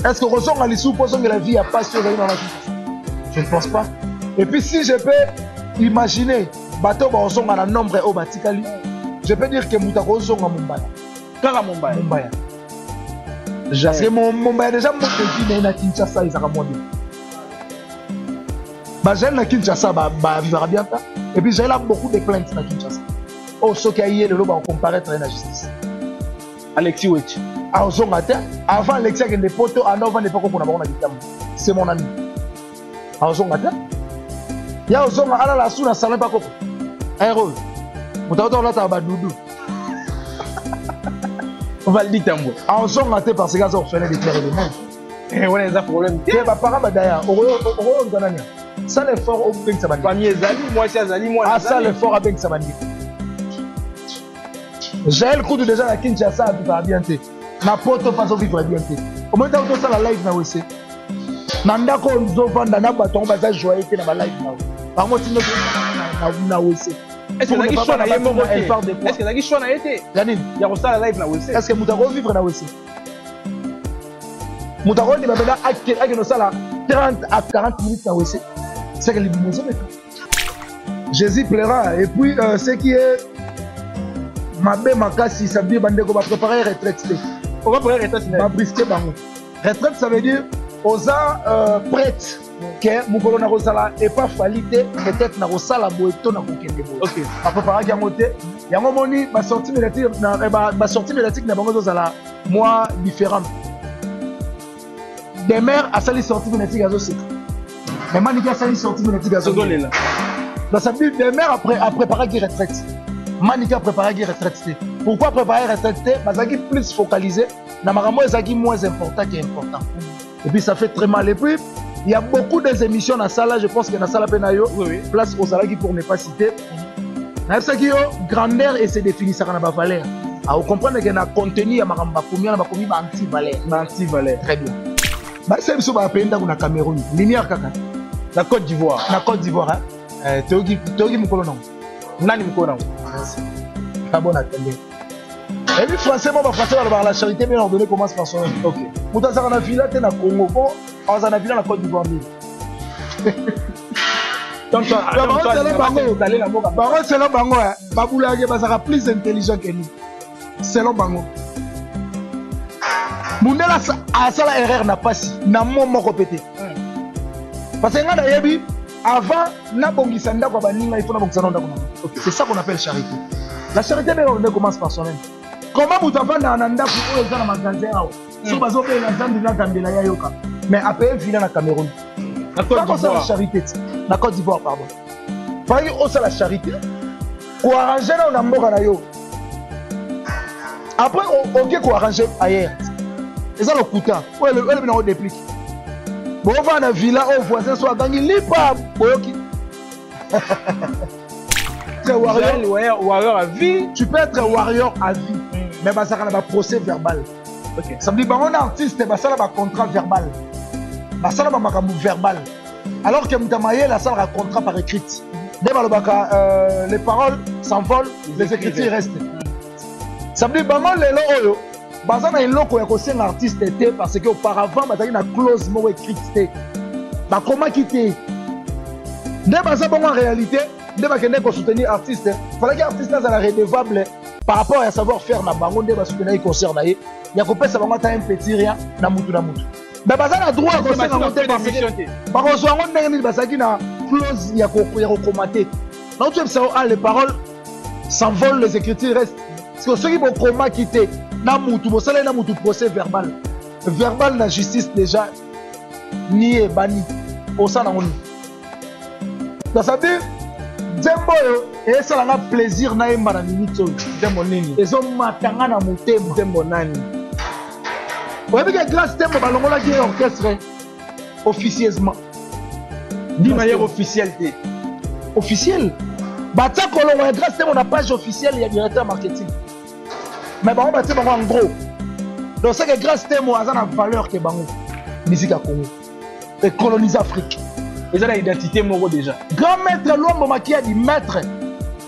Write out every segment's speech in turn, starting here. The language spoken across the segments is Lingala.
Est ce que okozonga lisusu mpo ozongela vie ya pasi oyo ozali na Kinshasa? Je ne pense pas. Et puis si je peux imaginer bato oyo bakozonga na nombre oyo batikali, je peux dire que moto akozonga Mombaya. Kaka Mombaya. Mombaya. Parce que Mombaya déjà mode de vie na ye na Kinshasa ezalaka mwa bien. Ba Jael na Kinshasa ba vivaka bien ta. Et puis Jael a beaucoup de plaintes na Kinshasa. Oyo soki aye lelo ba comparaître ye na justice. Alexis Wetchi. Azonga te. Avant Alexis akende poto, anda ovanda epa koko na bango na kitambo. C'est mon ami. Azonga te. Ya ozonga alala su na salon epa koko. Heureux. Moto auta olataka ba doudou. Valdi Tambwe. Azonga te parce que aza orphelin de père et de mère. Eh, wana eza problème te. Ba parents ba daya, okoyoka nani? Sala effort obengisa bandeko. Famille ezali, mwasi azali, mwana azali. Asala effort abengisa bandeko. Jael kutu déjà na Kinshasa avivaka bien te. Na poto mpe azovivre bien te. Omoni ntango tosala live na wese. Na ndako oyo nzovanda na bato yango baza joyeux te na ba live na yo. Bango tindo na wese. Est-ce que ezalaki choix na ye moko te? Est-ce que ezalaki choix na ye te? Ya nini? Ya kosala live na wese. Est-ce que moto akovivre na wese? Moto akondima mpenza akende osala 30 à 40 minutes na wese. C'est que libumu ezobeta. Jésus plaira. Et puis, ce qui est mabe makasi, ça veut dire bandeko ba préparer retraite te. On va préparer retraite. Ba brisquer bango. Retraite, ça veut dire oza prête que mokolo na kozala epa Fally te, peut-être na kosala boye to na kokende boye. Ba préparaki yango te. Yango moni ba sortie médiatique na ba sortie médiatique na bango ezozala moi différent. Demer asali sortie médiatique azoseka. Mais Maniki asali sortie médiatique azolela. Donc ça veut dire Demer a préparé qui retraite. Maniki a préparé qui retraite. Pourquoi préparer retraite? Bazaki plus focalisé na makambo ezaki moins important que important. Et puis ça fait très mal. Et puis il y a beaucoup des émissions na sala, je pense que na sala pe na yo, oui, oui. Place ozalaki pour ne pas citer. Na yebisaki yo grandeur et se définissaka na ba valeur. Ah, vous comprenez que na contenu ya makambo bakomi wana bakomi ba anti-valeur. Ba anti-valeur. Très bien. Ba se biso ba penda na Cameroun, lumière kaka. Na Côte d'Ivoire. Na Côte d'Ivoire, hein. Toyoki mokolo nango. Nani mokolo nango? Ah bon, attendez. Et puis français, bon, bah, français, bah, la charité bien ordonnée commence par soi-même. Ok. Moto azalaka na villa te na Congo. Bon, azalaka na villa na Côte d'Ivoire nini? Donc, toi, Bango donc, toi, selon bango. installé na mboka. Bango selon bango, hein. Babulaki bazalaka plus intelligent que nous. Selon bango. Mundela asala erreur na pasi na mo moko pete. Parce que nga nayebi avant nabongisa ndako ya baninga, il faut nabongisa ndako na nga. C'est ça qu'on appelle charité. La charité bien ordonnée commence par soi-même. Comment moto avandaka na ndako oyo eza na magasin awa? So bazobela Nzambe na Gambela ya yoka. Mais a paye villa na Cameroun. Na Côte Pas kosala d'Ivoire. charité ti. Na Côte d'Ivoire, pardon. Fallait osala charité. Ko arranger na na mboka na yo. Après oke ko arranger ailleurs. Eza lokuta. Oyo oyo bina déplique. Bova na villa au voisin so agangi lipa boyoki. Très warrior. Jael, warrior, warrior à vie. Tu peux être warrior à vie, mais bazaka na ba procès verbal. Ça veut dire bango na artiste basala ba contrat verbal. Basala ba makambo verbal. Alors que moto ya mayele asalaka contrat par écrite. Nde balobaka les paroles s'envolent, les écritures restent. Ça veut dire bango lelo oyo baza na eloko ya kosenga artiste te parce que auparavant bazalaki na clause moko écrite te. Bakomaki te. Nde baza bongo en réalité, nde bakende kosoutenir artiste. Fallait artiste azala redevable par rapport à savoir faire na bango nde basoutenaki concert na ye. Ya kopesa bango ata un petit rien na mutu na mutu. Mais baza na droit ya kosenga yango te parce que bakozwa yango ndenge nini bazalaki na clause ya kokoma te. Nauti oyebisa yo, ah, les paroles s'envolent, les écritures restent. Parce que soki bokomaki te na mutu, bosalaki na mutu procès verbal. Verbal na justice déjà ni ebani osala yango nini. Donc ça veut dire nzembo oyo esalanga plaisir nayemba na minute oyo. Nzembo nini? Ezomatanga na motema. Nzembo nani? Oyebi ke Grâce Tembo balongolaki ye orchestre officieusement. D'une manière officielle te. Officielle. Batia kolongo ya Grâce Tembo na page officielle ya directeur marketing. Mais bango batie bango en gros. Donc c'est que Grâce Tembo aza na valeur ke bango. Musique ya Congo. Et colonise Afrique. Eza na identité moko déjà. Grand maître Luambo Makiadi, maître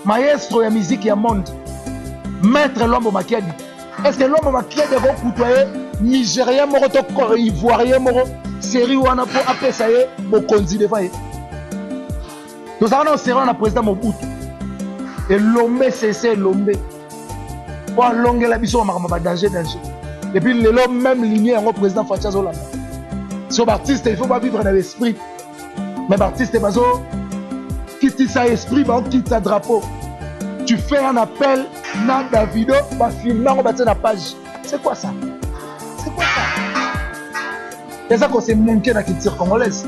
maestro ya musique ya monde. Maître Luambo Makiadi. Est-ce que Luambo Makiadi a côtoyé Nigérien moko to Ivoirien moko série wana mpo apesa ye bokonzi devant ye. Tozalaka na série wana na président Mobutu, elombe sese elombe mpo alongela biso bamakambo ba danger danger. Et puis lelo même lignée yango président Fatshi azolanda. So baartiste, il faut bavivre na l'esprit, mais baartiste bazo kitisa esprit, baokitisa drapeau. Tu fais un appel na Davido, bafilme yango, batie na page. C'est quoi ça? C'est quoi ça? Eza kose manke na culture congolaise.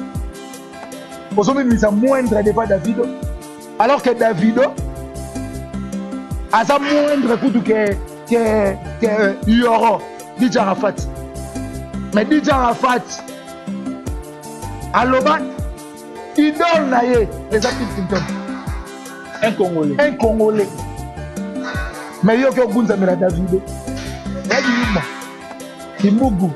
Ozomimisa moindre devant Davido, alors que Davido aza moindre kutu ke Yoro DJ Arafat. Mais DJ Arafat aloba idole na ye eza Bill Clinton. Un Congolais. Un Congolais. Mais yo ke ogunzamela Davido, yadi yuma kimbugu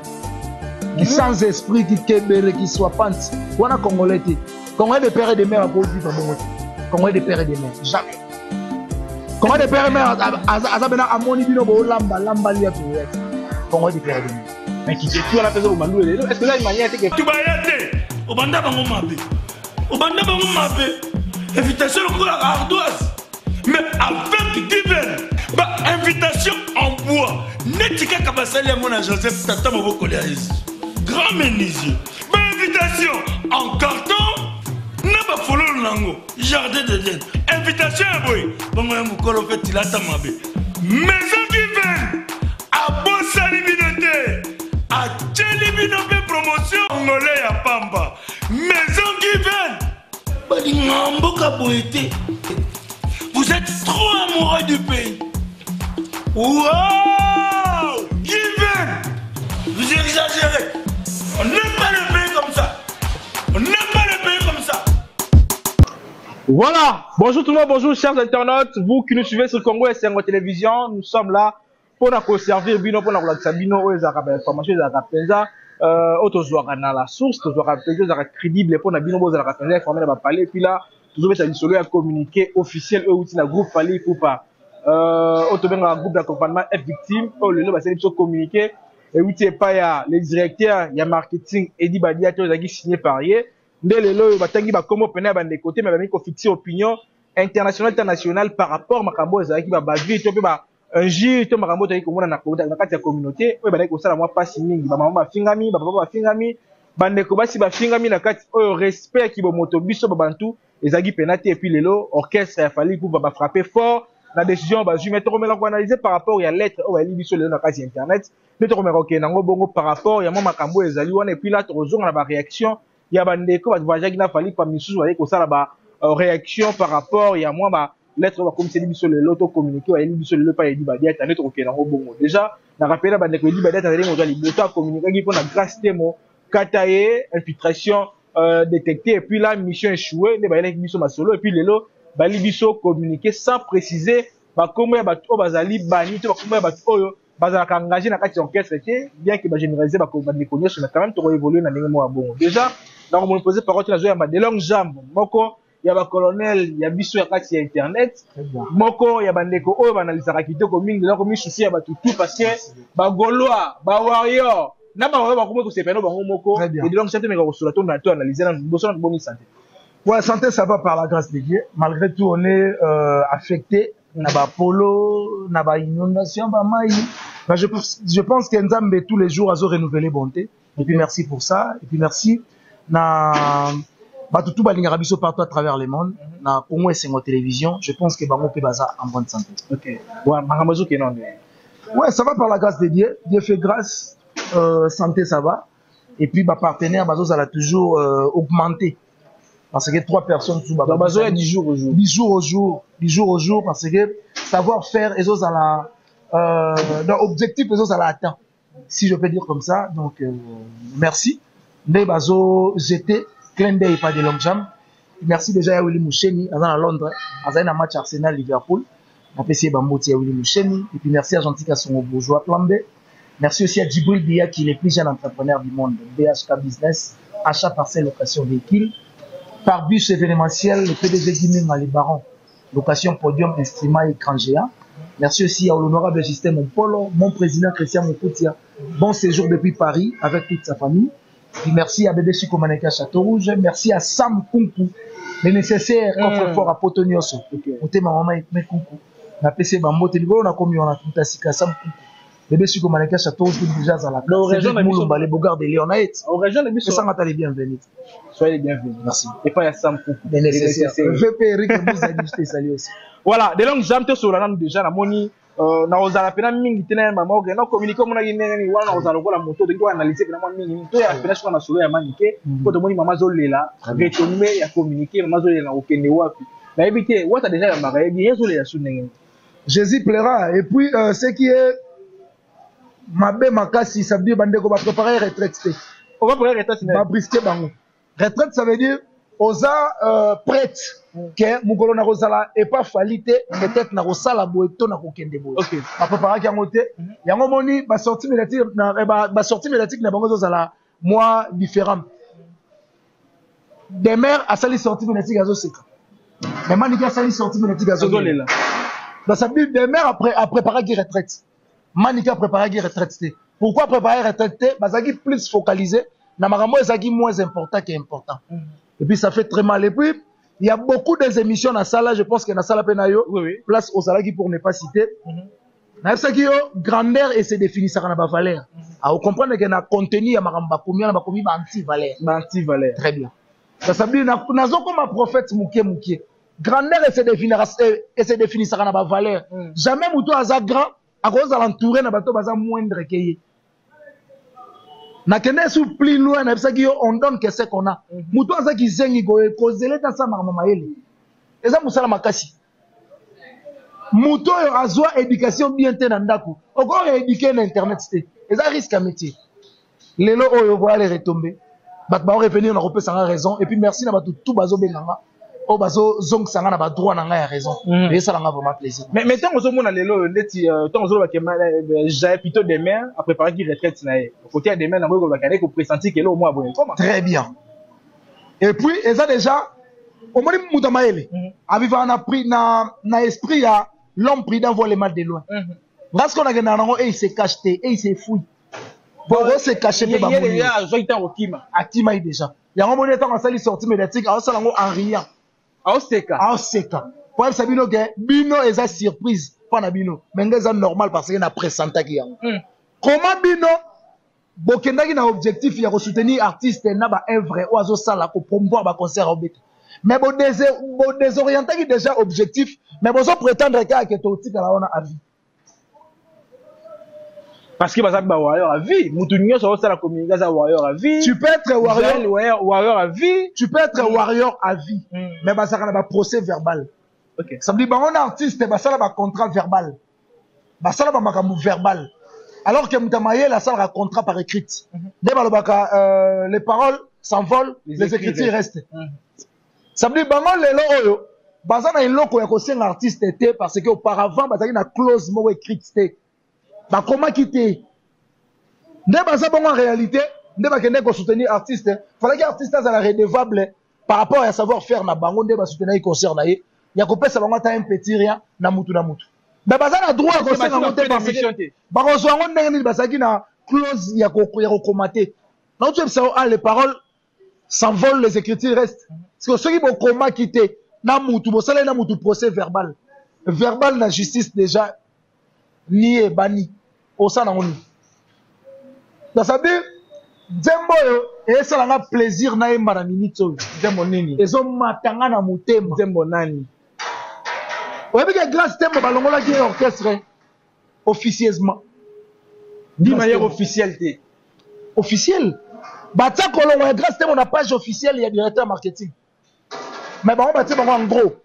qui sans esprit, qui kebere, qui soit pante wana. Congolais te, Congolais de père et de mère akovivre bongo te. Congolais de père et de mère, jamais. Congolais de père et mère aza bena amoni bino boolamba lamba lia toya te. Congolais de père et de mère. Mais qui tu wana mpenza bomandu lelo, est ce que eza une manière te ke Tubaya te, obanda bango mabe, obanda bango mabe, invitation lokola ardoise, mais avec Given, ba invitation en bois neti kaka basali yango na Joseph, tata mobokoli ya Yesu, grand menuisier, ba invitation en carton na bafololo nango, jardin d'Eden, invitation ya boye bongo ya mokolo mpe tilata mabe. Maison Given abosani bino te, atieli bino mpe promotion ngole ya pamba. Maison Given balinga mboka boye te. Vous êtes trop amoureux du pays. Wow, Given, vous exagérez. On n'aime pas le pays comme ça, on n'aime pas le pays comme ça. Voilà, bonjour tout le monde, bonjour chers internautes, vous qui nous suivez sur Congo et Sengo Télévision, nous sommes là pour nous servir bino, pour nous bino, oyo ezalaka ba information ezalaka mpenza oyo tozwaka na la source, tozwaka mpenza ezalaka crédible mpona bino bozalaka mpenza informé na bapale. Et puis là, tozobeta lisolo ya communiqué officiel oyo euti na groupe Fally Ipupa, oyo tobengaka groupe d'accompagnement F Victime, oyo lelo basali biso communiqué euti epai ya le directeur ya marketing Edi Badia te, oyo ezalaki signé par ye. Nde lelo oyo batangi bakombo pene ya bandeko te, me bamiki kofixe opinion internationale, internationale par rapport makambo oyo ezalaki babavie to mpe ba injure to makambo oyo toyaki komona na kati ya communauté, oyo bandaki kosala mwa mpasi mingi. Bamama bafingami, bapapa bafingami, bandeko basi bafingami na kati oyo respect ya kibomoto biso babantu ezalaki pena te. Et puis lelo orchestre ya Fally Ipupa bafrappe fort na décision bazwi, mais tokomeka koanalyse par rapport ya lettre oyo bayeli biso lelo na kati ya internet, nde tokomeka kokende yango bongo par rapport ya mwa makambo oyo ezali wana. Et puis là, tokozonga na baréaction ya bandeko bato voyageaki na Fally pa misusu, bazali kosala ba réaction par rapport ya mwa ba lettre oyo bakomiseli biso lelo to communiqué bayeli biso lelo epai Edi Badiata. Nde tokokende yango bongo. Déjà na rappeler na bandeko, Edi Badiata azali moto ya liboso acommuniquaki mpona Grâce Temo, kata ye infiltration détectée, et puis là mission échouée, nde bayelaki biso masolo. Et puis lelo bali biso communiqué sans préciser bakombo ya bato oyo bazali bani to bakombo ya bato oyo bazalaka engagé na kati ya orchestre te, bien que bagénéralise bandeko nyonso, mais quand même tokoévolue na ndenge moko ya bongo. Déjà nakomonopose parole te, nazoyamba de longue jambe moko ya bacolonel ya biso ya kati ya internet, moko ya bandeko oyo banalisaka kitoko mingi, eza komisusu ya bato tout, parce que bagaulois, bawarrior na bango bakomi kosepela bango moko. Et de longue jambe, tomeka kosola to to analyse na liboso na boni santé. Ouais, santé, ça va par la grâce de Dieu. Malgré tout, on est affecté. Na ba polo, na ba inondation, ba mai. Mais je pense que Nzambe, tous les jours, azo renouveler bonté. Et puis merci pour ça. Et puis merci. Na bato tout balingaka biso partout à travers le monde. Na Congo et Sengo Télévision, je pense que bango pe baza en bonne santé. Ok. Ouais, makambo ezokende nde. Ouais, ça va par la grâce de Dieu. Dieu fait grâce. Santé, ça va. Et puis, ba partenaire, bazo, ça l'a toujours augmenté. Parce que trois personnes sous Donc, bazoya du jour au jour. Du jour au jour, du jour au jour, parce que savoir faire, et ça l'a, dans objectif, et ça l'a atteint. Si je peux dire comme ça. Donc, merci. Nde bazo jeté, clin d'œil pas de longue jambe. Merci déjà à Willy Moucheni, à Londres, à un match Arsenal Liverpool. Napesi bambote ya Willy Moucheni. Et puis merci à Gentil Kassongo Bourgeois Plan B. Merci aussi à Djibril Bia, qui est le plus jeune entrepreneur du monde. BHK Business, achat parcelle, location véhicule. Par bus événementiel, le PDG Guiming, les barons. Location podium, instrument, écran géant. Merci aussi à l'honorable Justin Mompolo, mon président Christian Moukoutia. Bon séjour depuis Paris avec toute sa famille. Puis merci à Bébé Chico Maneka Château Rouge. Merci à Sam Kunku, le nécessaire coffre-fort à Potonioso. Motema mama Ekme Kunku. Na PC Bambote likolo na komi wana tuta sika Sam Kunku. Bébé Chico Maneka Château Rouge déjà zala. Donc, région na biso- Mulumba, les Bogards de Léon Aet. Au région na biso. Esanga les bienvenus. Soyez les bienvenus. Merci. Et pas ya Sam Kuku. Le nécessaire. VP Eric Moussa je te salue aussi. Voilà, de longues jambes tosola nanu déjà namoni na kozala pena mingi te na ye mama oke na communiqué omonaki ndenge nini wana na kozala lokola moto tolingi koanalyse pena mwa mingi mingi toya pena soka na solo ya Manike po tomoni mama azolela retombé ya communiqué, mama azolela na kokende wapi nayebi te wata déjà yambaka yebi ye azolela su ndenge nini. Jésus pleura. Et puis, ce qui est mabe makasi, ça veut dire bandeko ba préparer retraite te. On va préparer retraite na. Ba brisquer bango. Retraite, ça veut dire oza prête ke mokolo na kozala epa Fally te, peut-être na kosala boye to na kokende boye. Ba préparaki yango te. Yango moni ba sortie médiatique na ba sortie médiatique na bango ezozala moi différent. Demer asali sortie médiatique azoseka. Mais Maniki asali sortie médiatique azolela. Donc ça veut dire Demer a préparé retraite. Maniki a préparé retraite te. Pourquoi préparer retraite te? Bazaki plus focalisé na makambo ezalaki moins important que important. Et puis ça fait très mal. Et puis il y a beaucoup des émissions na sala, je pense que na sala pe na yo, place ozalaki pour ne pas citer. Nayebisaki yo grandeur et se définissaka na bavaleur. Aocomprendre ke na contenu ya makambo bakomi wana, bakomi ba anti valeur. Ba anti valeur. Très bien. Ça veut dire nazokoma prophète moke moke. Grandeur et se définissaka na bavaleur. Jamais moto aza grand akozala entouré na bato baza moindre ke ye. Nakende su plus loin, nayebisaki yo on donne que ce qu'on a. Moto aza kizengi kozela ete asala makambo mayele eza mosala makasi. Moto oyo azwa éducation bien te na ndako, okoki éduquer na internet te, eza risque ya métier. Lelo oyo voilà les retombées. Bato baorevenir na kopesanga raison. Et puis merci na bato tout bazobenganga oyo bazozongisanga na badroit na ngai ya raison. Esalanga vraiment plaisir. Mais ntango ozomona lelo oyo ndeti ntango ozolobaka jae plutôt Demer apréparaki retraite na ye côté ya Demer nango ekolobaka ade kopressentir ke eloko mwa boye koma. Très bien. Et puis eza déjà omoni moto ya mayele avivaka na esprit ya l'homme prudent voit le mal de loin. Nga sikoyo nakendaka nango e il se cache te e il se fouille po se cache mpe bamoni. Azwaki ntango kokima. Akimaki déjà. Yango moni ntango asali sortie médiatique, aosala yango en riant. Aoseka. Aoseka po ayebisa bino ke bino eza surprise mpo na bino, mais nga eza normal parce que na présentaki yango. Comment bino bokendaki na objectif ya kosoutenir artiste na baœuvre oyo azosala, kopromouvoir baconcert aobeta, mais bodésorientaki déjà objectif, mais bozoprétendre kaka ke totikala wana à vie? Parce que baza ba warrior à vie. Mutu nyonso azosala communiqué aza warrior à vie. Tu peux être warrior. Warrior, warrior à vie. Tu peux être warrior à vie, mais bazalaka na baprocès verbal. Ça veut dire bango na artiste basala bacontrat verbal, basala bamakambo verbal, alors que moto ya mayele asalaka contrat par écrite. Nde balobaka les paroles s'envolent, les écritures restent. Ça veut dire bango lelo oyo baza na eloko ya kosenga artiste te, parce que auparavant bazalaki na clause moko écrite te, bakomaki te. Nde baza bongo en réalité nde bakende kosoutenir artiste. Falaki artiste azala redevable par rapport ya savoir faire na bango. Nde basoutenaki concert na ye ya kopesa bango ata un petit rien na mutu na mutu, mais baza na droit ya kosenga yango te, parce que bakozwa yango ndenge nini? Bazalaki na clause ya kokoma te. Nauti oyebisa yo, ah, les paroles s'envolent, les écritures restent. Parce que soki bokomaki te na mutu, bosalaki na mutu procès verbal, verbal na justice déjà ni ebani osala nango nini? Donc ça veut dire nzembo oyo esalanga plaisir nayemba na minute oyo. Nzembo nini? Ezomatanga na motema. Nzembo nani? Oyebi ke Grâce Tembo balongolaki ye orchestre officieusement. D'une manière officielle te? Officiel. Batia kolongo ya Grâce Tembo na page officielle ya directeur marketing, mais bango batie bango en gros.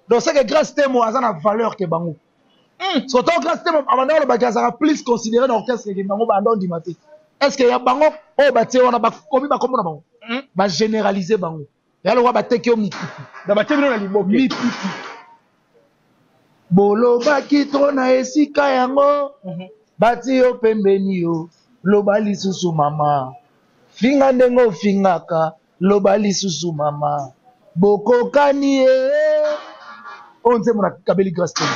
Donc c'est que Grâce Tembo aza na valeur ke bango. Surtout Grâce Tembo abanda olobaki azalaka plus considéré na orchestre ke bango. Banda ondima te. Est ce que ya bango oyo batie wana bakomi bakombo na bango, bagénéraliser bango ya lokwa bateki yo mipipi. Na batie bino na liboke. Mipipi bolobaki tro na esika yango, bati yo pembeni. Yo loba lisusu mama, finga ndenge ofingaka, loba lisusu mama, bokokani ye. Oyo nzembo nakabeli Grâce Tembo.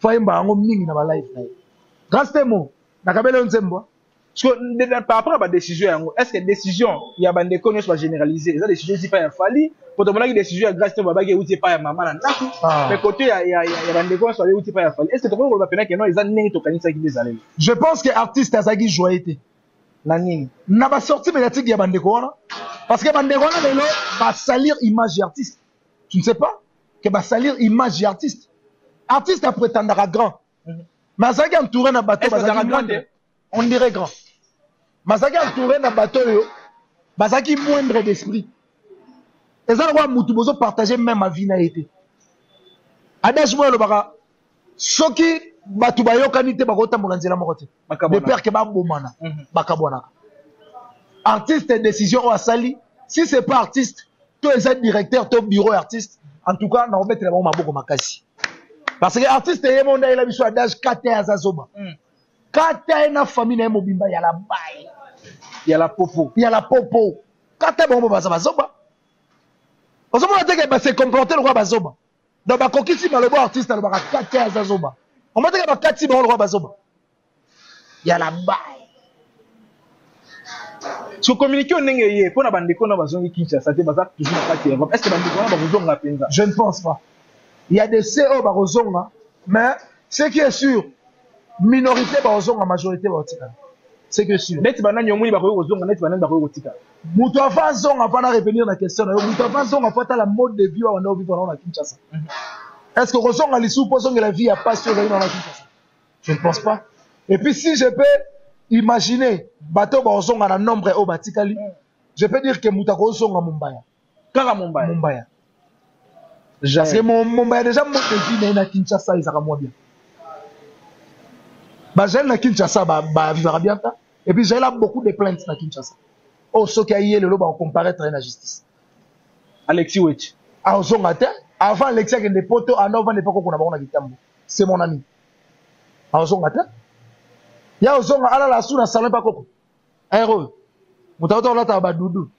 Faut ayemba yango mingi na balive na ye. Grâce Temo, nakabeli yo nzembo. Parce que par rapport à ba décision yango, est-ce que décision ya bandeko nyonso bagénéraliser eza décision eti pa ya Fally? Po tomonaki décision ya Grâce Temo, babaki euti epai ya mama na ndako. Mais côté ya bandeko nyonso euti epai ya Fally, est ce que tokoki koloba pena ke non, eza ndenge tokanisaki nde ezaleli? Je pense que artiste azalaki joye te. Na nini? Na basortie médiatique ya bandeko wana, parce que bandeko wana lelo basalir image ya artiste. Tu ne sais pas que basalir image ya artiste. Artiste aprétendaka grand, mais azalaki entouré na bato bazalaki moindre. On dirait grand, mais azalaki entouré na bato oyo bazalaki moindre d'esprit. Eza lokola mutu bozopartage même avis na ye te. Adage moko elobaka: soki bato bayokani te, bakotambola nzela moko te, de peur ke babomana, bakabwanaka. Artiste, décision oyo asali, si c'est pas artiste to eza directeur to bureau artiste, en tout cas nakobetela bango maboko makasi, parce que artiste ye mo nde ayela biso adage: kata ye, aza zoba. Kata ye na famille na ye mobimba ya la baye. Ya la popo. Ya la popo. Kata bango, baza bazoba. Ozomona teke base comporte lokola bazoba. Donc bakokisi maloba artiste alobaka: kata ye, aza zoba. Omona teke bakati bango lokola bazoba ya la baye. So communiqué ndenge ye mpona bandeko na bazongi Kinshasa te, baza toujours na kati ya Europe, est ce que bandeko wana bakozonga mpenza? Je ne pense pas. Il y a des CO bakozonga, mais ce qui est sûr, minorité bakozonga, majorité bakotikala, c'est que sûr. Neti banani omoni bakoki kozonga, neti banani bakoki kotikala? Moto avant azonga, avant na revenir na question na yo, moto avant azonga, faut atala mode de vie oyo banda ovivre nango na Kinshasa. Est ce que kozonga lisusu mpo ozongela vie ya pasi oyo ozali nango na Kinshasa? Je ne pense pas. Et puis, si je peux imaginer bato bakozonga na nombre oyo batikali, je peux dire que moto akozonga, Mombaya. Kaka Mombaya? Mombaya, parce que Mombaya déjà, mode de vie na ye na Kinshasa ezalaka mwa bien. Bajael na Kinshasa bavivaka bien ta. Et puis Jael a beaucoup de plaintes na Kinshasa oyo soki aye lelo, bakocomparaître ye na justice. Alexis Weti? Azonga te. Avant Alexis akende Poto, anda ovanda epa koko na bango na Kitambo, c'est mon ami. Azonga te. Ya ozonga, alala su na salon epa koko ere oyo moto auta olataka badudu.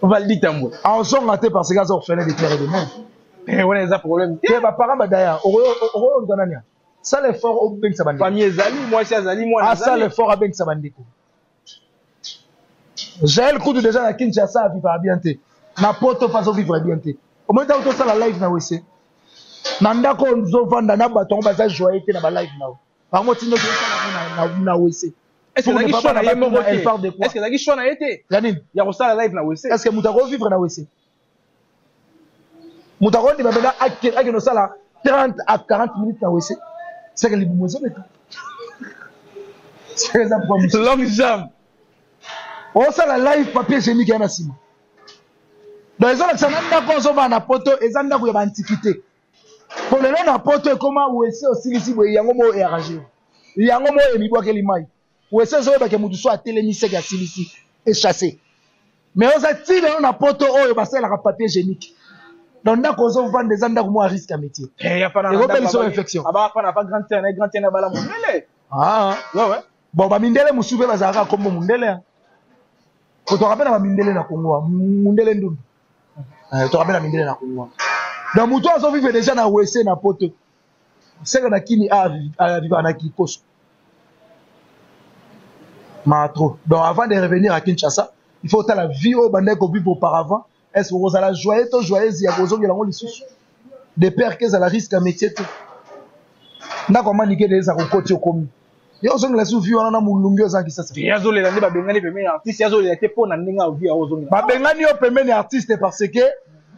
Valdi Tambwe? Azonga te, parce que aza orphelin de père et de mère. Wana eza problème te. Te, baparent badaya okoyoluka nani? Sala effort obengisa bandeko. Famille ezali, mwasi azali, mwana. Asala effort abengisa bandeko. Jael kutu déjà na Kinshasa avivaka bien te, na Poto mpe azovivre bien te. Omoni ntango tosala live na wese na ndako oyo ozovanda na bato yango baza joye te na balive na yo, bango tino tosala na wese. Est-ce que ezalaki choix na ye moko te? Est-ce que ezalaki choix na ye te? Ya nini? Ya kosala live na wese. Est ce que moto akovivre na wese? Moto akondima mpenza akende osala 30 à 40 minutes na wese, seke libumu ezobeta, seke eza problème. Longue jambe. Osala live, papier hygiénique ya na nsima. Donc ezolakisa na ndako ozovanda na Poto eza ndako ya baantiquité. Po lelo na Poto ekoma wese, osilisi boye, yango mo earrange, yango mo emibwakeli mai. Wese ezoyebake motu so atelemi, seke asilisi, echasse. Mais oza ti lelo na Poto oyo basalelaka papier hygiénique. Donc ndako ozovanda eza ndako moko ya risque ya métier, ekopelisa infection. Abafana pa grand terre na grand terre na bala mondele. Ah. Ouais. Bon, bamindele mosusu mpe bazalaka kombo mundele. Kotwaka mpe na bamindele na Kongo, mundele ndundu. Toka mpe na mindele na Kongo. Donc motu azovivre déjà na wese na Poto, seke na kini avivaka na kikoso ma trop. Donc avant de revenir à Kinshasa, il faut otala vie oyo bandaki kovivre auparavant. Est ce que okozala joyeux to joyeuse ya kozongela yango lisusu, de peur ke ezala risque ya métier te? Ndako ya manike eza kokoti, okomi yo ozongela su vie wana na molungi oza Kisasa. Ye azolela nde babengani pembeni ya artiste. Ye azolela te mpo na ndenge avi aozongela. Babengani yo pembeni ya artiste parce que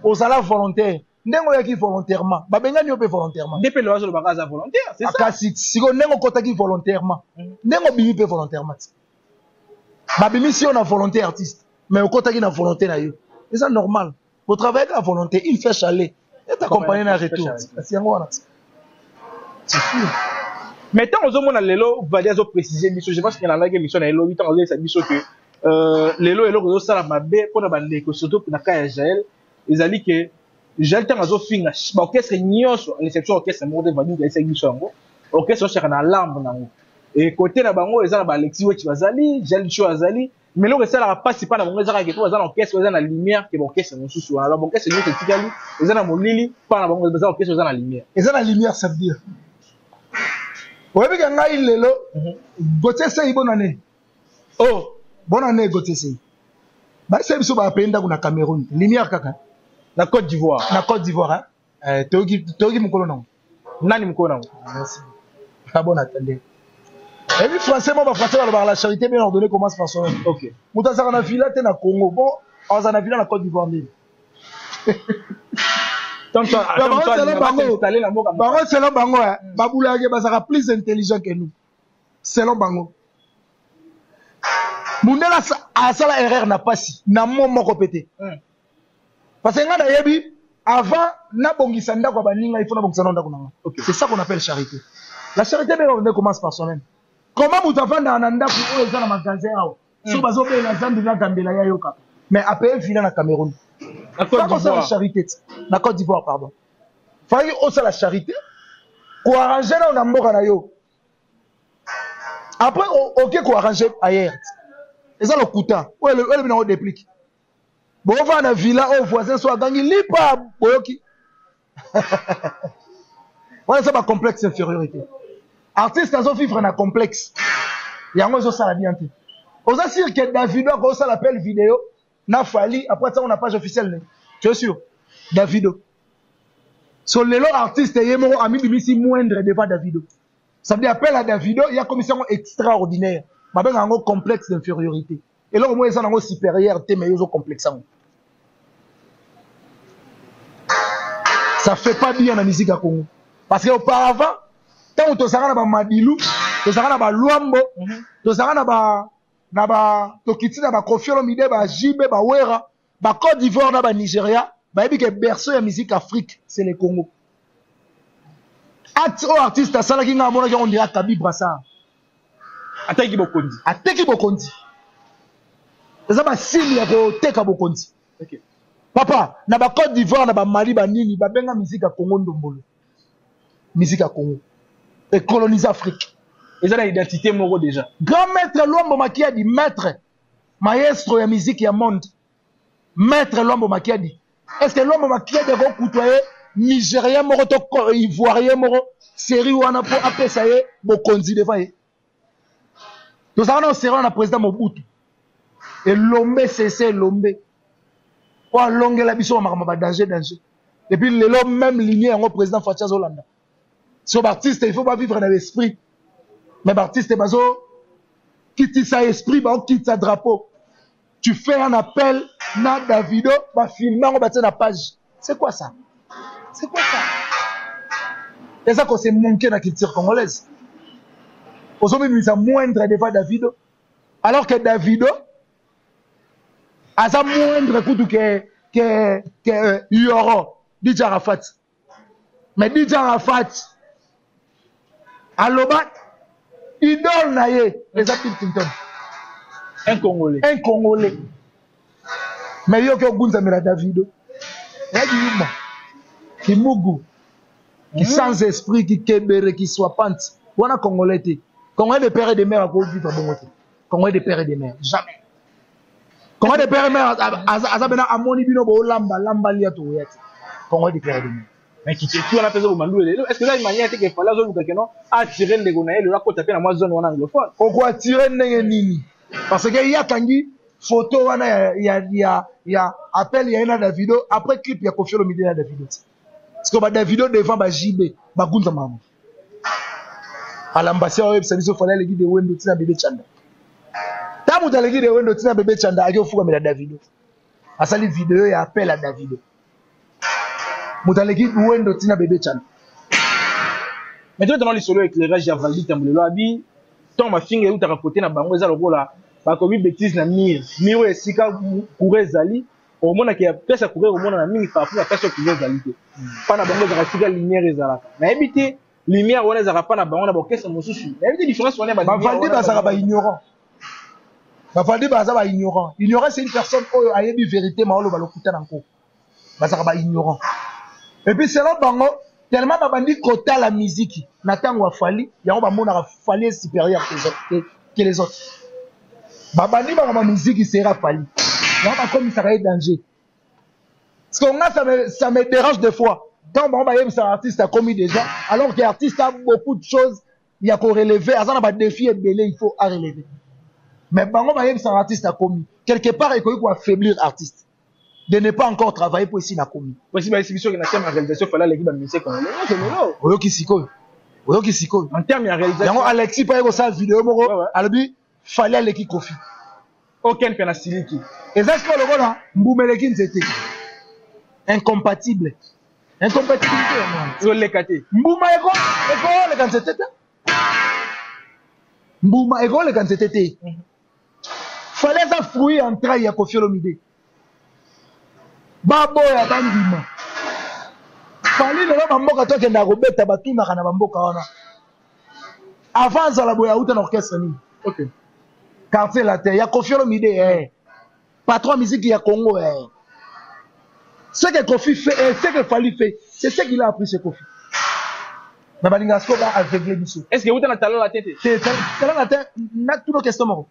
ozala volontaire. Ndenge oyaki volontairement, babengani yo mpe volontairement. Nde mpe lelo azolobaka aza volontaire, c'est ça. Kasi sikoyo ndenge okotaki volontairement, ndenge obimi mpe volontairement ti. Babimisi yo na volonté artiste, mais okotaki na volonté na yo, eza normal. Botravaille kaka volonté, une flèche aller est accompagné na retour. Kasi yango wana ti, c'est sûr. Mais ntango ozomona lelo Vadi azoprécise biso, je pense que nalandaki émission na elobi, ntango azoyebisa biso ke lelo eloko ezosala mabe mpona bandeko, surtout na cas ya Jael, ezali ke Jael ntango azofinga baorchestre nyonso, à l'exception orchestre moko te, Vadi ayebisaki biso yango, orchestre nyonso yaka na alarme nango. E côté na bango eza na baAlexis Weti bazali, Jael Show azali. Mais eloko esalaka mpasi mpa na bango ezaka ke mpo baza na orchestre eza na lumière ke baorchestre mosusu wana. Donc baorchestre nyonso etikali eza na molili, mpa na bango baza orchestre eza na lumière. Eza na lumière, ça veut dire oyebi ke ngai lelo, Gautier Sei, bonne année. Oh. Bonne année, Gautier Sei. Bayesa biso bapaye ndako na Cameroun, lumière kaka. Na Côte d'Ivoire. Na Côte d'Ivoire, hein? Toyoki mokolo nango. Nani mokolo nango? Merci. Ah bon, attendez, ebi français mo, bafrançais balobaka: "La charité bien ordonnée commence par soi-même." Moto azalaka na villa te na Congo, bon, azala na villa na Côte d'Ivoire ndeni? Bango, selon bango, babulaki bazalaka plus intelligent que nous. Selon bango, mundele asala erreur na pasi na mo moko pe te, parce que ngai nayebi, avant nabongisa ndako ya baninga, il faut nabongisa nao ndako na nga. C'est ça qu'on appelle charité. La charité bien ordonnée commence par soi-même. Comment moto avandaka na ndako oyo eza na magasin awa, so bazobela Zambi na Gambela, ya yokaka, mais apaye villa na Cameroun? Osala charité na Côte d'Ivoire, pardon. Faki osala charité, koarranger nao na mboka na yo, après oke koarranger ailleurs. Eza lokuta oyo elobi nango déplique. Bovanda na villa oyo voisin so agangi lipa, boyoki. Wana eza bacomplexe infériorité. Artiste azovivre na complexe, yango ezosala bien te. Oza sûr ke Davido akosala appel vidéo na Fally, après ntango na page officielle ne? Tu es sûr? Davido so lelo, artiste ye moko amibimisi moindre devant Davido. Ça veut dire appel à Davido ya komisi yango extraordinaire. Babenga yango complexe d'infériorité. Eloko moko eza nango supérieur te, mais yo ozocomplexe yango. Ça fait pas bien na musique ya Congo, parce que auparavant, ntango tozalaka na bamadilu, tozalaka na balwambo, tozalaka na ba tokiti na baKoffi Olomide, baJB, bawera, baCôte d'Ivoire na baNigéria bayebi ke berceau ya musique Afrique, c'est le Congo. Acte oyo artiste asalaki, nga amonaki yango ndira Kabi Brassard. Ateki bokonzi. Ateki bokonzi. Eza basini ya koteka bokonzi. Papa, na baCôte d'Ivoire, na bamali, banini babenga musique ya Congo ndombolo. Musique ya Congo ecolonise Afrique. Eza na identité moko déjà. Grand maître Lwambo Makiadi, maître maestro ya musique ya monde, maître Lwambo Makiadi, est ce que Lwambo Makiadi akokutwa ye Nigérien moko to Ivoirien moko série wana mpo apesa ye bokonzi devant ye? Tozalaka na série wana na président Mobutu Elombe Sese Elombe, oyo alongela biso bamakambo badanger danger. Et puis lelo, même ligne yango président Fatshi azolanda. So baartiste, il faut bavivre na l'esprit, mais baartiste bazokitisa esprit, baokitisa drapeau. Tu fais un appel na Davido, bafilme yango, batie na page. C'est quoi ça? C'est quoi ça? Eza kose manquer na culture congolaise. Ozomimisa moindre devant Davido, alors que Davido aza moindre kutu ke Yoro DJ Arafat. Mais DJ Arafat aloba idole na ye eza Bill Clinton. Un Congolais. Un Congolais. Mais yo ke ogunzamela Davido, eyaki yuma kimugu qui sans esprit, qui kebere, qui soit pante wana. Congolais te, Congolais de père et de mère akovivre bongo te. Congolais de père et de mère, jamais. Congolais de père et de mère aza bena amoni bino boolamba lamba lia, tokoya te. Congolais de père et de mère. Mais kiketu wana mpenza bomandu lelo, est ce que eza une manière te ke Fally azoluka keno atire ndeko na ye lelo akota mpe na mwa zone wana anglophone? Okoatire ndenge nini? Parce que ye akangi photo wana ya appel ya ye na Davido après clip ya Koffi Olomide na Davido ti. Parce que baDavido devant baJB bagunza mama alambasi. Oyebisa biso Fally aleki de Wendo ntina Bebe Chanda. Ta moto aleki de Wendo ntina Bebe Chanda, aki ofukamela Davido, asali video ya appel ya Davido. Moto aleki Wendo ntina Bebe Chanda. Mais totanga lisolo éclairage ya Valdi Tambo lelo. Abi ntango mafinga eutaka kote na bango, eza lokola bakomi bétise na mur. Mur oyo esika courant ezali, omonaka ya place ya courant omonana mingi par rapport ya place oyo courant ezali te. Mpa na bango ezalaka esika lumière ezalaka. Nayebi te, lumière wana ezalaka mpa na bango, na baorchestre mosusu nayebi te différence wana. Bavaldi bazalaka baignorant. Bavaldi baza baignorant. Ignorant, c'est une personne oyo ayebi vérité ma oloba lokuta na nko. Bazalaka baignorant. Et puis selon bango, tellement babandi kotala miziki na ntango ya Fally, yango bamonaka Fally est supérieur que les autres. Babandi makambo ya miziki sera Fally, yango bakomisaka ye danger. Parce que nga, ça me dérange des fois quand bango bayebisaka artiste akomi déjà, alors que artiste a beaucoup de choses ya korelever, aza na badéfi ebele il faut arelever. Mais bango bayebisaka artiste akomi. Quelque part ekoki koaffaiblir artiste de ne pas encore travailler po esi nakomi. Osi bayesi biso na terme ya réalisation, Fally aleki bamusicien congolais nyonso lelo. Oyoki sikoyo, oyoki sikoyo. En terme ya réalisation. Yango Alexis mpo aye kosala video moko, alobi Fally aleki Kofi. Oken mpe na siliki. Eza sikoyo lokola mbuma eleki nzete, incompatible, incompatibilité yango wana. Ezoleka te. Mbuma ekoleka nzete te, mbuma ekoleka nzete te. Fally eza fruit entraille ya Kofi Olomide. Baboya, bandima, Fally lelo bamboka tokendaka kobeta, batunaka na bamboka wana avant azala boye auta na orchestre nini? Quartier Latin ya Kofi Olomide, eh. Patron musique ya Congo, eh. Ce que Kofi fait, eh, ce que Fally fait, c'est ce qu'il a appris chez Kofi. Na balingaka sikoyo ba aveugle biso. Est ce que euta na Talent Latin te? Te, Talent Latin na tuno question moko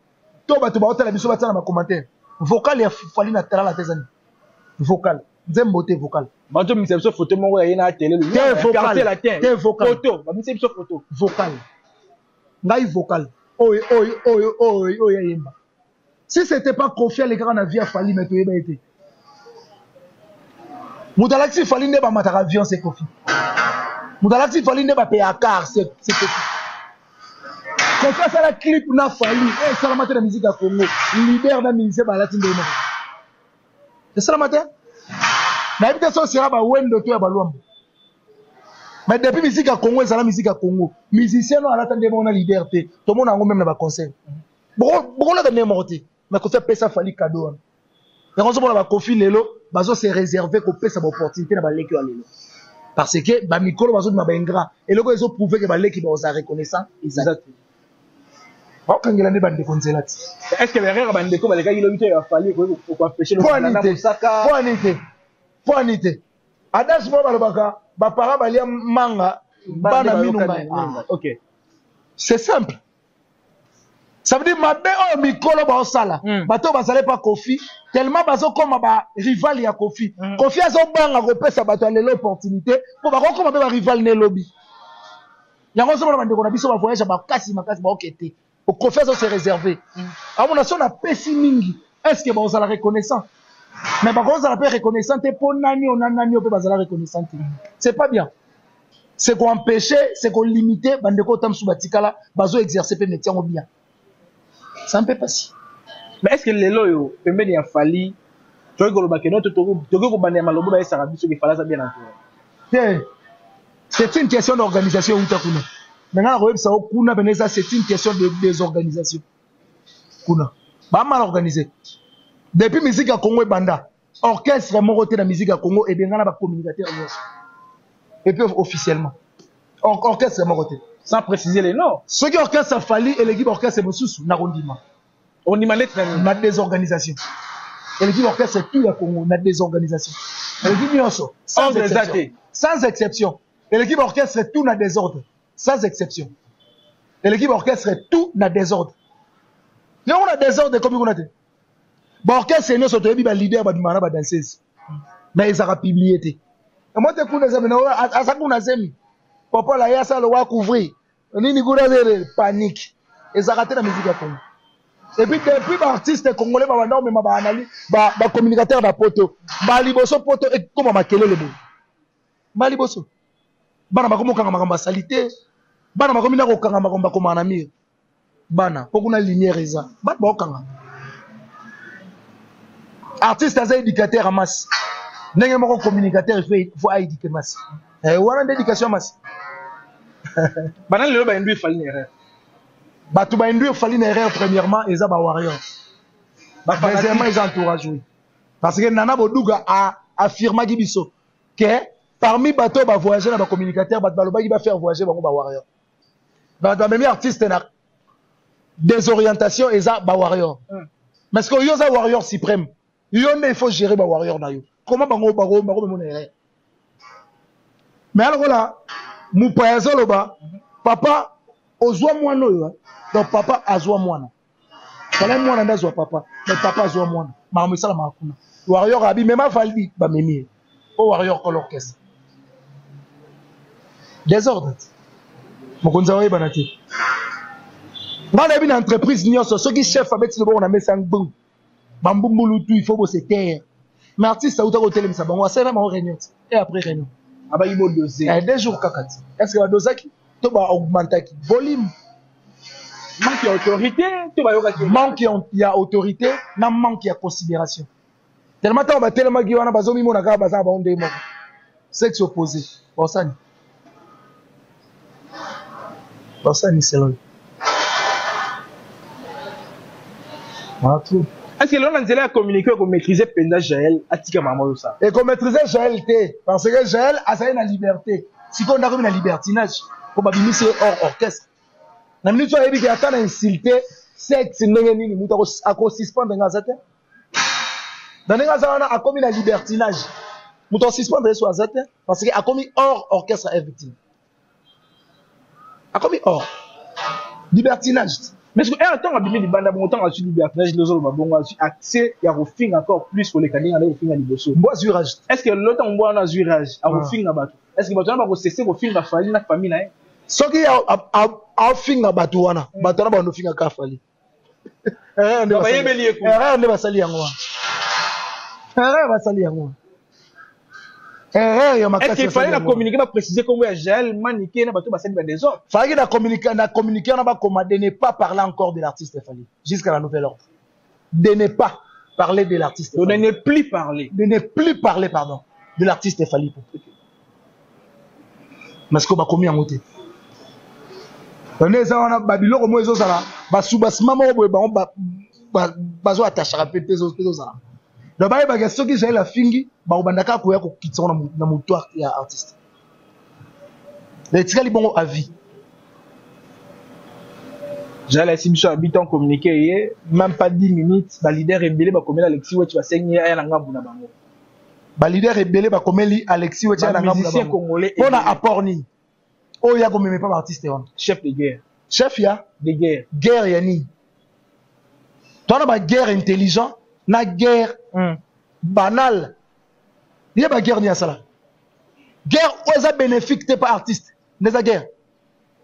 to bato baotala biso batia na bacommentaire: vocal ya Fally na Talent Latin eza nini? Vocal, nzembo te, vocal. Bato bimisa biso photo moko ya ye na tele. Te, vocal. Latin. Te, vocal. Photo, babimisa biso photo. Vocal, ngai vocal oyo oyo oyo oyo oyo ayemba, si c'était pas Kofi alekaka na vie ya Fally, mais toyeba ye te. Moto alakisi Fally nde bamataka avion, c'est Kofi. Moto alakisi Fally nde bapeya car, c'est Kofi. Kofi asala clip na Fally oyo esalama te na musique ya Congo. Leader na musicien balati nde moko, esalama te. Nayebi te so sera bawendo to ya balwambo, mais depuis musique ya Congo ezala musique ya Congo, musicien no alata nde moko na leader te. Tomona yango même na baconcert, bokolata ndenge moko te. Mais Kofi apesa Fally cadeau wana. Yango ozomona bakofi lelo bazo se réserve kopesa baopportunité na baleki oyo lelo, parce que bamikolo bazobima baingrat. Eloko ezoprouve ke baleki baoza reconnaissant eza te, baokangela nde bandeko nzela ti. Est ce que berere bandeko balekaki lobi te ya Fally ekoempêche? Po ani te, po ani te, po ani te. Adage moko balobaka: baparent balia manga, bana minu ngai. C'est simple. Ça veut dire mabe oyo mikolo baosala, bato oyo bazali pa Kofi, tellement bazokoma barival ya Kofi. Kofi azobanga kopesa bato ya lelo opportunité mpo bakokoma mpe barival na elobi. Yango ozomona bandeko na biso bavoyage ya makasi makasi, baoke te. Kofi azo se réserve. Amona so napesi mingi, est ce que baozala reconnaissant? Mais bakozala mpe reconnaissant te mpo nani oyo na nani oyo mpe bazala reconnaissant te. C'est pas bien, c'est koempêcher, c'est kolimiter bandeko ota mosusu batikala bazo exercer mpe métier yango bien. C'est un peu pasi. Mais est ce que lelo oyo pembeni ya Fally tokoki koloba ke no, tokoki kobanda ya malobo bayesaka biso ke Fally aza bien entouré? Te, c'est une question d'organisation. Euta kuna me ngai nakoyebisa yo, kuna pene eza, c'est une question de désorganisation. Kuna bamal organisé. Depuis musique ya Congo ebanda, orchestre moko te na musique ya Congo ebengana bacommunicateur nyonso et puis officiellement, orchestre moko te. Sans préciser les noms. Soki orchestre Fally eleki baorchestre mosusu, nakondima. Ondima neti na nini? Na désorganisation. Eleki baorchestre tout ya Congo na désorganisation, eleki nyonso sans Ordre eza exception. te. Sans exception, eleki baorchestre tout na désordre. Sans exception, eleki baorchestre tout na désordre. Yango na désordre ekomi kuna te. Baorchestre nyonso toyebi, baleader babimaka na badanseuse, mais ezalaka publié te. Emo te kuna eza mena aza kuna zemi popola ye asala lokwa couvrir nini kuna zele panique. Ezalaka te na musique ya Congo. Et puis depuis baartiste congolais babanda komema baanali bacommunicateur na poto, baliboso poto ekoma makelele boye. Baliboso bana bakomi kokanga makambo asali te, bana bakomi na kokanga makambo bakomaka na mire bana mpo kuna lumière eza, bato baokanga. Artiste aza éducateur ya masse, ndenge moko communicateur il faut aéduquer masse. Wana nde éducation ya masse. Banani lelo bainduire Fally na erreur? Bato bainduire Fally na erreur, premièrement eza bawarrior, deuxièmement eza entourage, oui, parce que Nana Boduga affirmaki biso ke parmi bato oyo bavoyage na bacommunicateur, bato balobaki bafaire voyager bango bawarrior. Bato bamemi artiste na désorientation eza bawarrior. Mais ce que yo oza warrior suprême, yo nde il faut gérer bawarrior na yo. Comment bango bakomemona erreur? Mais alokola mopaya azoloba: "Papa, ozwa mwana oyo." Donc papa azwa mwana. Fallait mwana nde azwa papa, mais papa azwa mwana. Makambo esalamaka kuna. Warrior abi mema Valdi, bamemi ye. O Warrior kolo orchestre. Desordre. Mokonzi aoyebana te. Nga nayebi na entreprise nyonso soki chef abeti loboko na mesa ngbung bambumbulu tout il faut bose taire. Mais artiste auta kotelemisa bango asali na bango réunion ti et après réunion abaki bodose eh, 2 jours kaka ti. Est-ce que badosaki to ba augmentaki volume? Manque ya autorité to bayokaki manque ya autorité na manque ya considération. Tellement ntango batelemaki wana bazomimona kaka baza na bango ndenge moko, sexe opposé, basani basani selon voilà tout. Est-ce que lelo na nzela ya communiqué ekomaîtrise mpenza Jael atika mama oyo osala? Ekomaîtrise Jael te, parce que Jael azali na liberté. Sikoyo ndakomi na libertinage po babimisi ye hors orchestre. Na minute oyo ayebi ke ata na insulte sexe ndenge nini, moto akosuspendre nga aza te. Na ndenge aza wana akomi na libertinage, moto asuspendre ye so aza te, parce que akomi hors orchestre ya victime, akomi hors libertinage. Mais ce que ntango abimi libanda bongo, ntango azwi libertinage, lozoloba bongo azwi accès ya kofinga encore plus koleka ndenge azali kofinga liboso. Mbwa azwi rage. Est ce que lelo ntango mbwa wana azwi rage akofinga bato, est ce que bato wana bakosese kofinga Fally na famille na ye? Soki afinga bato wana, bato wana bandofinga kaka Fally. Bayebeli ye. Erreur nde basali yango wana, erreur basali yango wana, erreur ya makasi. Est-ce qu'il fallait na communiquer ba préciser kombo ya Jael Manike na bato basali ba désordre? Fallait na communiquer, na communiquer na bakoma de ne pas parler encore de l'artiste Fally jusqu'à la nouvelle ordre, de ne pas parler de l'artiste. De ne plus parler. De ne plus parler, pardon, de l'artiste Fally. Parce que bakomi yango te. Nde eza wana babiloko moko ezozala basubasima moko boye, bango bazo attachaka mpe mpe ezozala. Donc bayebaka soki Jael afingi, bakobanda kaka koya kokitisa ngo na motu ya artiste. Etikali bongo à vie. Jael ayesi biso abi ntango communiqué ye, même pas 10 minutes, baleader ebele bakomeli Alexis Wetch, basengi ye aya na ngambu na bango. Baleader ebele bakomeli Alexis Wetch aya na ngambu na Bamusicien bango. congolais mpona ebele. Apport nini oyo ya komema pa baartiste wana? Chef de guerre. Chef ya de guerre. Guerre ya nini? Towana baguerre intelligent na guerre banale. Ye baguerre nini asala? Guerre oyo eza bénéfique te pa artiste nde eza guerre.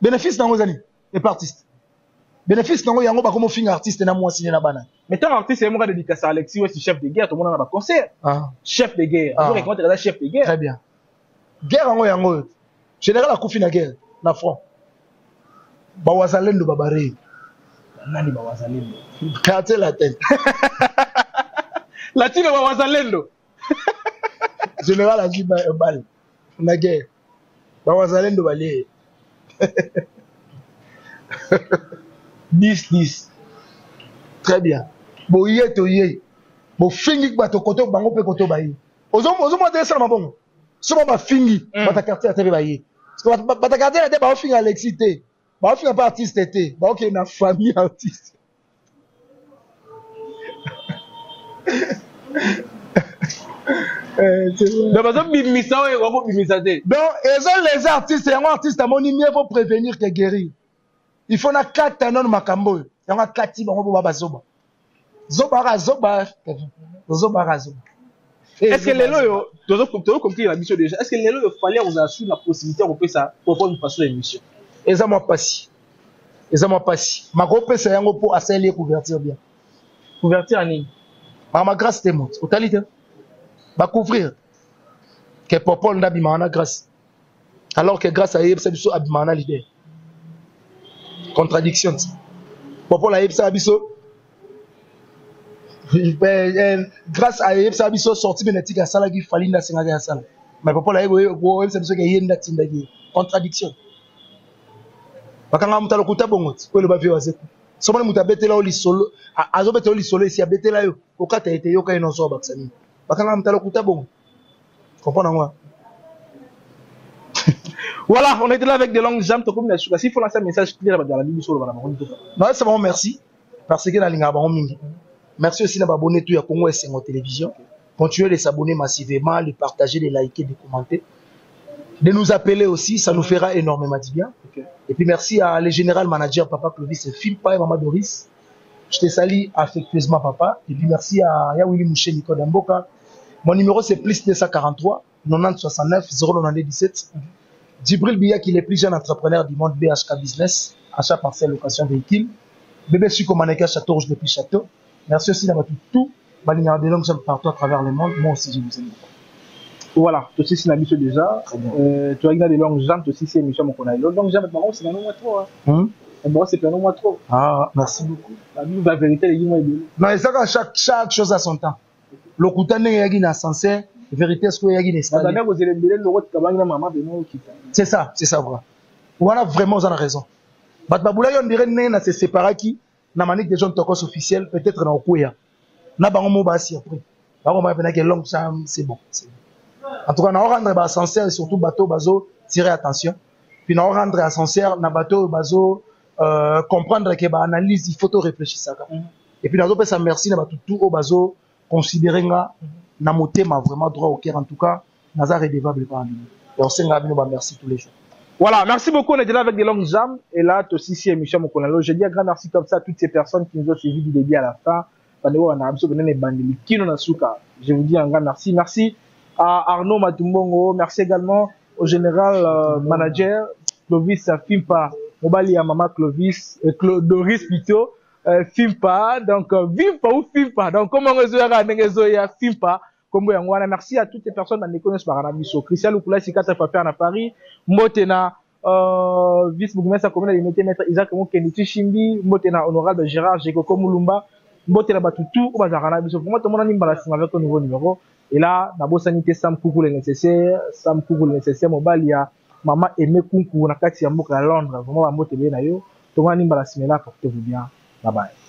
Bénéfice nango eza nini epa artiste? Bénéfice nango yango bakoma ofinga artiste na mwasi ne na bana. Mais ntango artiste ye moko adédicace Alexis Wetch chef de guerre, tomona na baconcert chef de guerre. Ah. Azoreconnaître aza chef de guerre. Très bien. Guerre yango yango oyo général akufi na guerre na front, bawazalendo babare. Nani bawazalendo? Quartier Latin. Latino bawazalendo. Général azwi balle na guerre, bawazalendo balie. 10 10. Très bien. Boye toye bofingi bato koto bango mpe koto baye. Ozomona te esalama bongo. Somo bafingi bato ya quartier te mpe baye. Parce que bato ya quartier te baofinga Alexis te, baofinga mpe artiste te, baokende na famille artiste. C'est vrai. Donc bazobimisa oyo bakobimisa te. Donc eza les artistes yango. Artiste amoni mieux vaut prévenir que guérir. Il faut nakata nano makambo oyo yango akati bango mpo babazoba zoba kaka zoba zoba kaka zoba. Est ce que lelo oyo tozoconclure na biso déjà, est ce que lelo oyo Fally akozala su na possibilité ya kopesa propose façon ya émission? Eza mwa pasi, eza mwa pasi. Makopesa yango mpo asali ye couverture bien. Couverture ya nini? Makambo Grâce te, moto otali te bacouvrir ke Popol nde abimaka na Grâce, alors que Grâce ayebisa biso abimaka na leader. Contradiction ti. Popol ayebisaka biso, Grâce ayebisaka biso sortie médiatique asalaki, Fally nde asengaki asala, mais Popol ayebisa biso ke ye nde atindaki ye. Contradiction. Bakanga moto alokuta bongo ti oyo eloba vie wazeku. Somoni moto abetela yo lisolo, azobetela yo lisolo esi abetela yo, okata ete yoka ye nyonso abakisa nini. Bakanga moto alokuta bongo, comprendre yango wana. Voilà, on était là avec de longues jambes. Tokomi na suka. S'il faut lancer un message clair dans la Bible sur le Non, c'est vraiment merci parce que nalingaka bango mingi. Merci aussi na baabonné tout ya Congo Esengo Télévision. Continuez de s'abonner massivement, de partager, de liker, de commenter, de nous appeler aussi, ça nous fera énormément du bien. Et puis merci à le général manager Papa Clovis Fimpa et Maman Doris. Je te salue affectueusement, papa. Et puis merci à Yawili Mouché, Nicole Mboka. Mon numéro, c'est plus 243 90 69 092 17. Djibril Biya, qui est le plus jeune entrepreneur du monde BHK Business, achat parcelle, location véhicule. Bébé Suko Maneka, Château Rouge depuis Château. Merci aussi d'avoir tout, tout. Balinga de longues partout à travers le monde. Moi aussi, je vous aime beaucoup. Voilà, tosilisi na biso déjà. Toyaki na de longues jambes, tosilisi émission moko na longues jambes. Bango c'est nano mwa trop, hein. Bango c'est nano mwa trop. Ah, merci beaucoup. Ba vérité eleki mwa ebele. Non, ezaka chaque chose à son temps. Lokuta ndenge eyaki na ascenseur, vérité soki eyaki na escalier. Bazali kozela ebele loko tikabangi na mama beno okita. C'est ça vrai. Wana vraiment oza na raison. Bato babulaki, on dirait ndenge na se séparaki na Manique de John Tokos officiel, peut-être na okweya. Na bango mo ba surpris. Bango ba penaki longue jambe, c'est bon, c'est bon. En tout cas, na rendre ba ascenseur et surtout bateau bazo tirer attention. Puis na rendre ascenseur na bateau bazo comprendre que ba analyse, il faut to réfléchir ça. Et puis nazo pesa merci na bato tout oyo bazo considérer nga na motema vraiment droit au cœur. En tout cas, naza redevable par bino. Et osenga bino ba merci tous les jours. Voilà, merci beaucoup. On était là avec des longues jambes. Et là, tosilisi émission Mokonalo. Je dis un grand merci comme ça à toutes ces personnes qui nous ont suivis du début à la fin. Je vous dis un grand merci. Merci à Arnaud Matumbongo. Merci également au général manager Clovis Fimpa. Mobali à Mama Clovis, Doris plutôt, Fimpa. Donc, Vimpa ou Fimpa. Donc, comment on est Fimpa? Kombo yango wana. Merci à toutes les personnes bandeko nyonso baka na biso. Christian Lukula Sikata Paper na Paris, mbote na vice bourgmestre commune de Limete, maître Isaac Mukendi Tshimbi, mbote na honorable Gérard Jekoko Mulumba, mbote na batu tout oyo bazalaka na biso. Vraiment tomonani mbala nsima avec un nouveau numéro. Et là, nabosani te Sam Kuku le nécessaire, Sam Kuku le nécessaire, mobali ya mama Aimé Kunku na kati ya mboka ya Londres. Vraiment ba mbote ebele na yo. Tomonani mbala nsima là, portez-vous bien. Bye bye.